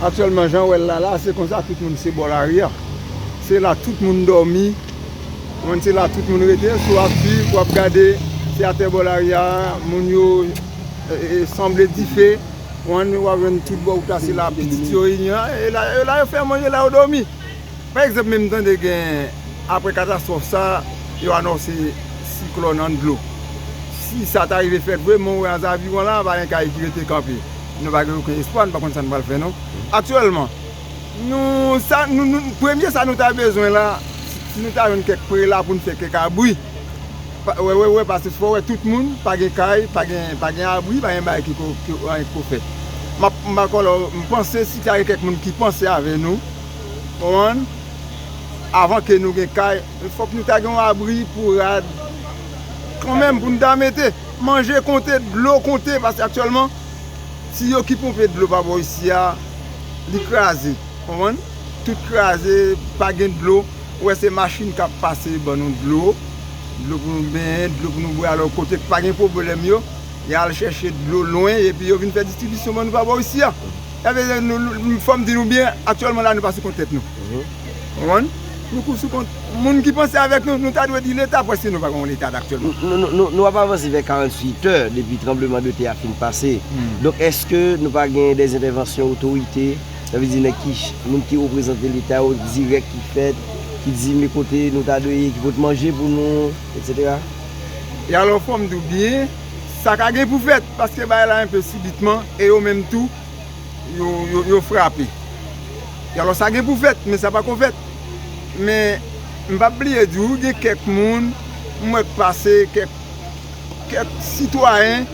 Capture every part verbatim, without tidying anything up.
Aktyèlman, jan w wè l la, la, se konsa tout moun se bò lari a. Se la tout moun dòmi. Ou konprann, se la tout moun rete. Si w ap swiv, w ap gade, se atè bò lari a, moun yo, e, e, sanble dife. Ou konprann, w ap jwenn tout bò wout la, se la pitit yo ye a. E la, e la yo fè manje, la yo dòmi. Pa egzanp, menm tande gen, apre katastwòf sa, yo anonse siklòn an dlo. Si sa ta rive fèt vre, mwen wè an zaviwon la, pa gen kay ki rete kanpe. Nou pa gen okenn espwa, nou pa konn sa nou pral fè non. Aktyèlman, nou, sa, nou, nou, premye sa nou ta bezwen la, si nou ta jwenn kèk prela pou n fè kèk abri. Pa, wè, wè, wè, paske fò wè tout moun, pa gen kay, pa gen, pa gen abri, pa gen bagay ki ko, ki, anyen ki ko fèt. M ap, m pa kwè, m panse si ta gen kèk moun ki panse avè nou, konprann, avan ke nou gen kay, fòk nou ta gen yon abri pou rad, kanmenm, pou nou ta mete. Manje konte, dlo konte, paske aktyèlman, ti yo ki ponpe dlo pa bò isi a, li kraze, konprann? Tout kraze, pa gen dlo. Ou wè se machin k ap pase ban nou dlo, dlo pou nou benyen, dlo pou nou bwè. Alò kote k pa gen pwoblèm yo, y al chèche dlo lwen, epi yo vin fè distribisyon ban nou pa bò isi a. Sa vle di, nou, nou, fò m di nou byen, aktyèlman la, nou pa sou kont tèt nou. Konprann? Nou kou sou kont moun ki panse avèk nou, nou ta dwe di Leta, prèske nou pa gen yon Leta aktyèlman. Nou, nou, nou, nou ap avanse vè karanntuit è depi tranbleman de tè a fin pase. Donk, èske nou pa gen dè entèvansyon otorite, sa vle di nèg ki, moun ki reprezante Leta yo dirèk ki fèt, ki di men kote nou ta dwe ye, ki pot manje pou nou, etsetera? E alò, fò m di w byen, sa ka gen pou fèt, paske bagay la enpe sibitman, e yo menm tou, yo, yo, yo frape. E alò, sa gen pou fèt, men sa pa ko fèt. Men, m p ap bliye di w, gen kèk moun, m wè k pase, kèk, kèk sitwayen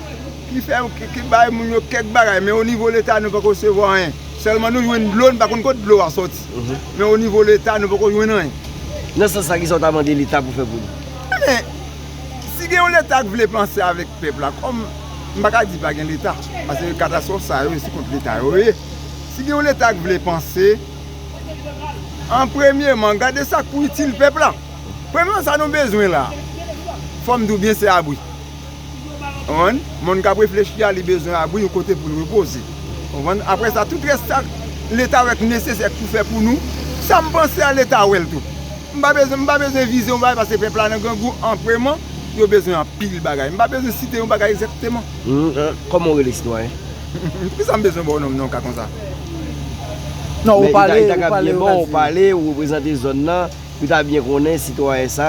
ki fè, ki, ki bay moun yo kèk bagay, men o nivo Leta, nou poko resevwa anyen. Sèlman nou jwenn dlo, nou pa konn kot dlo a sòti. Men o nivo Leta, nou poko jwenn anyen. Nan sans sa, kisa w ta mande Leta pou fè pou nou? Ebyen, si gen yon Leta k vle panse avèk pèp la, kòm m pa ka di pa gen Leta, paske katastwòf sa yo, se kont Leta yo ye. Si gen yon Leta k vle panse, an premyeman, gade sa k pou itil pèp la. Premyeman, sa nou bezwen la, fò m di w byen, se abri. Konprann? Moun k ap reflechi a, li bezwen abri, yon kote pou l repoze. Konprann? Apre sa, tout rès sa, Leta wè k nesesè pou fè pou nou, sa m panse a, Leta wè l tou. M pa bezwen, m pa bezwen vize yon bagay, paske pèp la nan grangou, an premyeman, yo bezwen anpil bagay. M pa bezwen site yon bagay egzakteman. Hmm, eh, kòman w rele, sitwayen? Poukisa m bezwen ba w non m nan yon ka konsa? Non, ou pale, ou pale, ou pale, ou reprezante zòn nan, pou ta byen konnen sitwayen sa.